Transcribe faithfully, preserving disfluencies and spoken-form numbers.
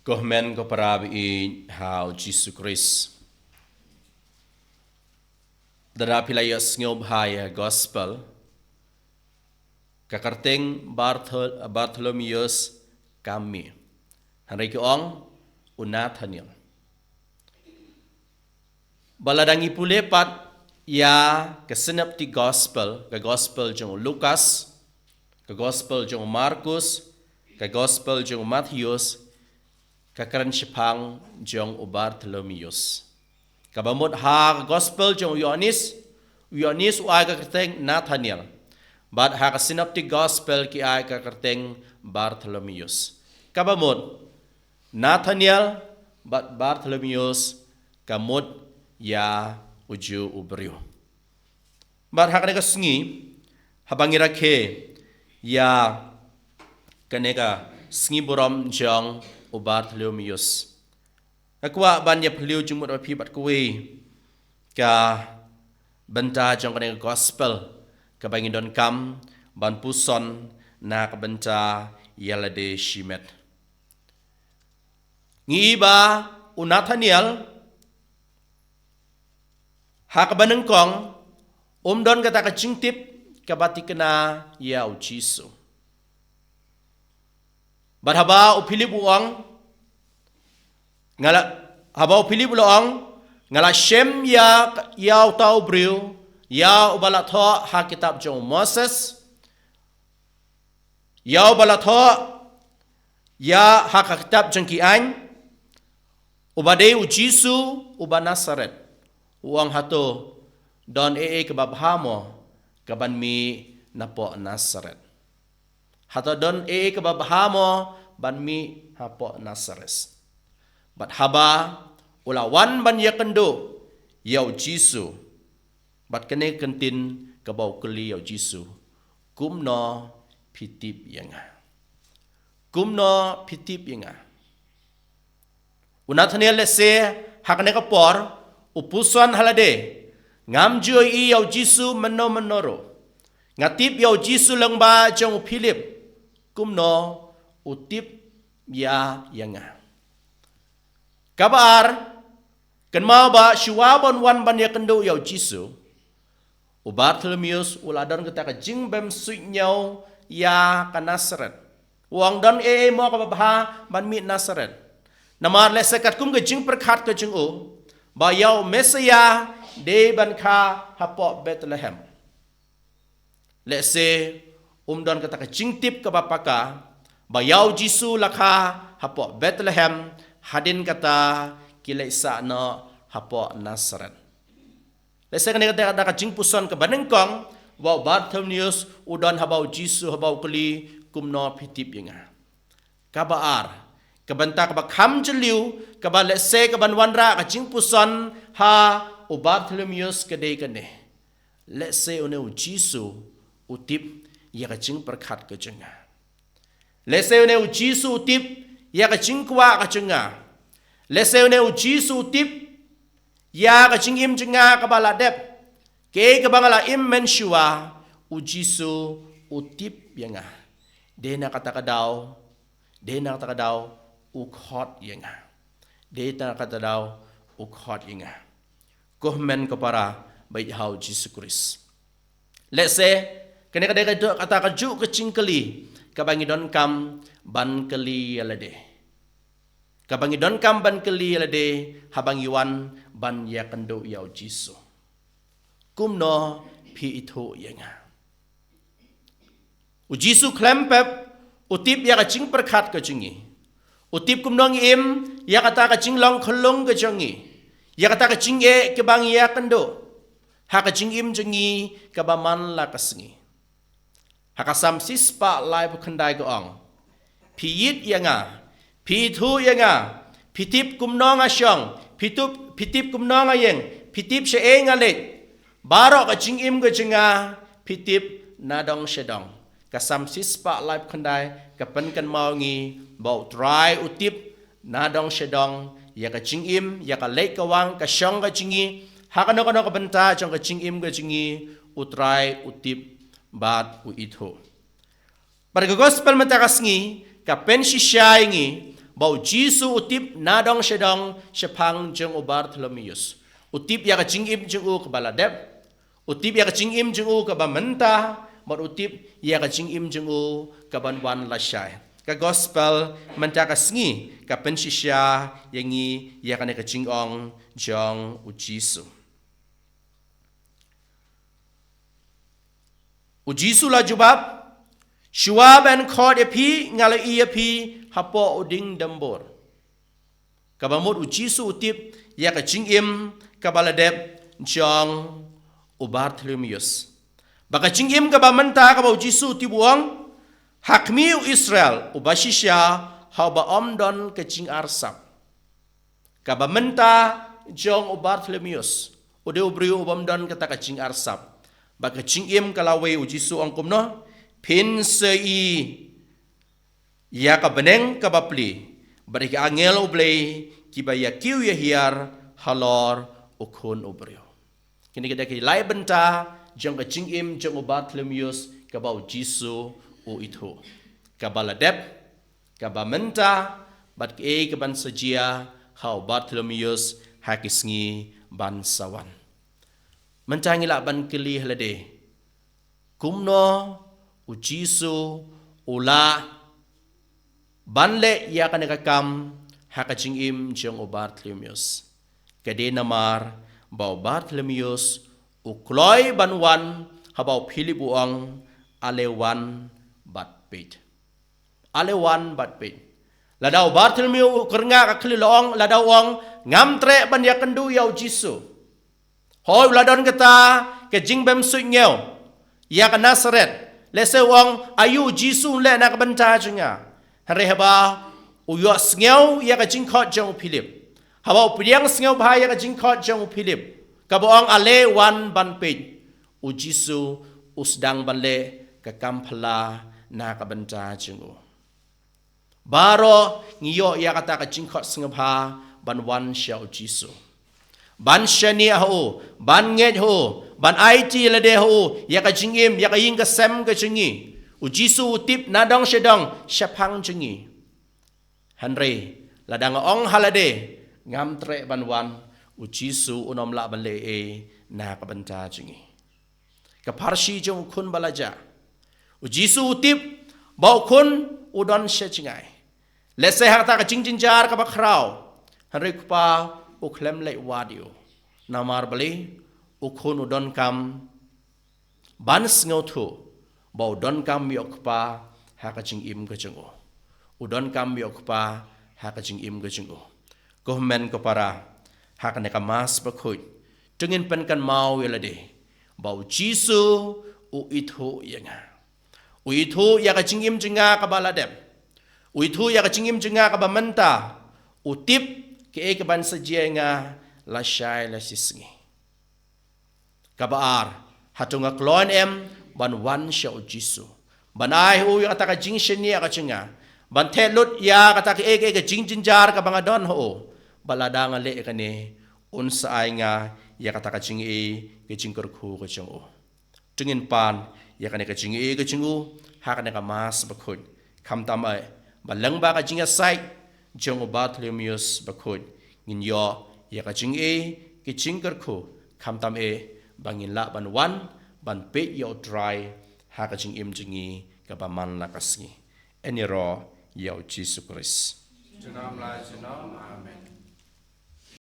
Ko hynmen ko para ba ïeit ha u Jisu Khrist. Lada phi la ïohsngew bha ïa gospel, ka kyrteng Barthol-, Bartholomeus kam mih. Hynrei ki ong u Nathaniel. Ba lada ngi pule pat ïa ka synoptic gospel, ka gospel jong u Lukas, ka gospel jong u Markus, ka gospel jong u Mathaios, ka kren shaphang jong u Bartholomeus. Kaba mut ha ka gospel jong u Ïoannis, u Ïoannis u ai ka kyrteng Nathaniel. Bad ha ka synoptic gospel ki ai ka kyrteng Bartholomeus. Kaba mut Nathaniel bad Bartholomeus ka mut ïa u ju u briew. Bad ha kane ka sngi, haba ngi rakhe ïa kane ka sngi burom jong u Bartholomeus, nga kwah ban ïa phylliew jingmut bad phi bad kawei ka bynta jong kane ka gospel kaba ngi donkam ban puson na ka bynta ïa lade shimet. Ngi i ba u Nathaniel ha kaba nyngkong um don kata ka jingtip kaba thikna ïa u Jisu. Bad haba u Philip u ong, nga la, haba u Philip u la ong, nga la shem ïa, ïa uta u briew ïa uba la thoh ha kitab jong u Moses, ïa uba la thoh ïa ha ka kitab jong ki aiñ, uba dei u Jisu uba Nasaret. U ong, hato don ei ei kaba bha mo kaban mih napoh Nasaret? Hato don ei ei kaba bha mo ban mih hapoh Nasaret? Bad haba u la wan ban ïakynduh ïa u Jisu, bad kane ka ktien kaba u kylli ïa u Jisu, kumno phi tip ïa nga? Kumno phi tip ïa nga? U Nathaniel lehse ha kane ka por u puson ha lade, ngam ju ïohi ïa u Jisu mynno mynno ruh. Nga tip ïa u Jisu lyngba jong u Philip. Kumno u tip ïa, ïa nga? Kaba ar, kynmaw ba shuwa ban wan ban ïakynduh ïa u Jisu, u Bartholomeus u la don kata ka jingbym suidñiew ïa ka Nasaret. U ong, don ei ei mo kaba bha ban mih Nasaret? Namar lehse katkum ka jingpyrkhat ka jong u ba ïa u Messaïah dei ban kha hapoh Bethlehem. Lehse um don kata ka jingtip kaba paka ba ïa u Jisu la kha hapoh Bethlehem, hadien kata ki leit sah noh hapoh Nasaret. Lehse kane ka dei ka jingpuson kaba nyngkong ba u Bartholomeus u don haba u Jisu, haba u kylli, kumno phi tip ïa nga? Kaba ar, ka bynta kaba kham jylliew kaba lehse kaban wanrah ka jingpuson ha u Bartholomeus ka dei kane. Lehse une u Jisu u tip ïa ka jingpyrkhat ka jong nga. Lehse une u Jisu u tip ïa ka jingkwah ka jong nga. Lehse une u Jisu u tip ïa ka jingim jong nga kaba la dep, kaei kaba nga la im mynshuwa. U Jisu u tip ïa nga. Dei na kata ka daw, dei na kata ka daw u khot ïa nga. Dei na kata ka daw u khot ïa nga. Ko hynmen ko para ba ïeit ha u Jisu Khrist. Lehse kane ka dei ka, kata kajuh ka jingkylli kaba ngi donkam ban kylli ïa lade, kaba ngi donkam ban kylli ïa lade haba ngi wan ban ïakynduh ïa u Jisu. Kumno phi ithuh ïa nga? U Jisu khlem pep u tip ïa ka jingpyrkhat ka jong ngi. U tip kumno ngi im, ïa kata ka jinglong khyllung ka jong ngi, ïa kata ka jingeh kaba ngi ïakynduh ha ka jingim jong ngi kaba man la ka sngi. Ha ka Salm shispah laiphew khyndai ka ong, phi ïeit ïa nga, phi ithuh ïa nga, phi tip kumno nga shong, phi tip, phi tip kumno nga ïeng, phi tip shaei nga leit. Baroh ka jingim ka jong nga phi tip nadong shadong. Ka Salm shispah laiphew khyndai ka pynkynmaw ngi ba U Trai u tip nadong shadong ïa ka jingim, ïa ka leit ka wan, ka shong ka jong ngi. Ha kano kano ka bynta jong ka jingim ka jong ngi, U Trai u tip bad u ithuh. Bad ka gospel mynta ka sngi ka pynshisha ïa ngi ba u Jisu u tip nadong shadong shaphang jong u Bartholomeus. U tip ïa ka jingim jong u kaba la dep. U tip ïa ka jingim jong u kaba mynta, bad u tip ïa ka jingim jong u kaban wan lashai. Ka gospel mynta ka sngi ka pynshisha ïa ngi ïa kane ka jingong jong u Jisu. U Jisu la jubab, "Shuwa ban khot ïa phi, nga la ïohi ïa phi hapoh u ding dambur." Kaba mut u Jisu u tip ïa ka jingim kaba la dep jong u Bartholomeus. Ba ka jingim kaba mynta kaba u Jisu u tip u ong, ha khmih u Israel uba shisha haba ym don ka jingarsap. Kaba mynta jong u Bartholomeus, u dei u briew u bym don kata ka jingarsap. Ba ka jingim ka lawei, u Jisu ong kumno, phin sa ïohi ïa ka bneng kaba plie, bad ïa ki angel u Blei kiba ïa kiew ïa hiar halor u Khun u briew. Kine ki dei ki lai bynta jong ka jingim jong u Bartholomeus kaba u Jisu u ithuh. Kaba la dep, kaba mynta, bad kaei kaban sa jia ha u Bartholomeus ha ki sngi ban sa wan. Mynta ngi lah ban kylli ha lade, kumno u Jisu u lah ban leh ïa kane ka kam ha ka jingim jong u Bartholomeus? Ka dei namar ba u Bartholomeus u kloi ban wan haba u Philip u ong, "Ale wan bad peit. Ale wan bad peit." Lada u Bartholomeus u kyrngah ka khlieh, la ong, lada u ong, "Ngam treh ban ïakynduh ïa u Jisu. Hooid, u la don kata ka jingbymsuidñiew ïa ka Nasaret. Lehse u ong, 'Aïu u Jisu un leh na ka bynta jong nga?'" Hynrei haba u ïohsngew ïa ka jingkhot jong u Philip, haba u pdiang sngewbha ïa ka jingkhot jong u Philip kaba ong, "Ale wan ban peit," u Jisu u sdang ban leh ka kam phylla na ka bynta jong u. Baroh ngi ïoh ïa kata ka jingkhot sngewbha ban wan sha u Jisu, ban shaniah ha u, ban ngeit ha u, ban aiti lade ha u ïa ka jingim, ïa ka ïing ka sem ka jong ngi. U Jisu u tip nadong shadong shaphang jong ngi. Hynrei lada nga ong ha lade, "Ngam treh ban wan," u Jisu un ym lah ban leh ei ei na ka bynta jong ngi. Ka pharshi jong u khun ba la jah. U Jisu u tip ba u khun u don sha jngai. Lehse ha kata ka jingjynjar kaba khraw, hynrei u kpa u khlem leh wad ïa u. Namar balei? U khun u donkam ban sngewthuh ba u donkam ïa u kpa ha ka jingim ka jong u. U donkam ïa u kpa ha ka jingim ka jong u. Ko hynmen ko para, ha kane ka Mass bakhuid, to ngin pynkynmaw ïa lade ba u Jisu u ithuh ïa nga. U ithuh ïa ka jingim jong nga kaba la dep. U ithuh ïa ka jingim jong nga kaba mynta. U tip kaei kaban sa jia ïa nga lashai lashisngi. Kaba ar, hato nga kloi ne em ban wan sha u Jisu, ban ai ha u ïa kata ka jingshaniah ka jong nga, ban theh lut ïa kata kaei kaei ka jingjynjar kaba nga don ha u, ba lada nga leh ïa kane, un sa ai nga ïa kata ka jingïeit, ka jingkyrkhu ka jong u. To ngin pan ïa kane ka jingïeit ka jong u ha kane ka Mass bakhuid. Khamtam eh ba lyngba ka jingïasaid jong u Bartholomeus bakhuid, ngin ïoh ïa ka jingïeit, ka jingkyrkhu, khamtam eh ba ngin lah ban wan ban peit ïa u Trai ha ka jingim jong ngi kaba man la ka sngi. Yn ïaroh ïa u Jisu Khrist. Junom la junom. Amen.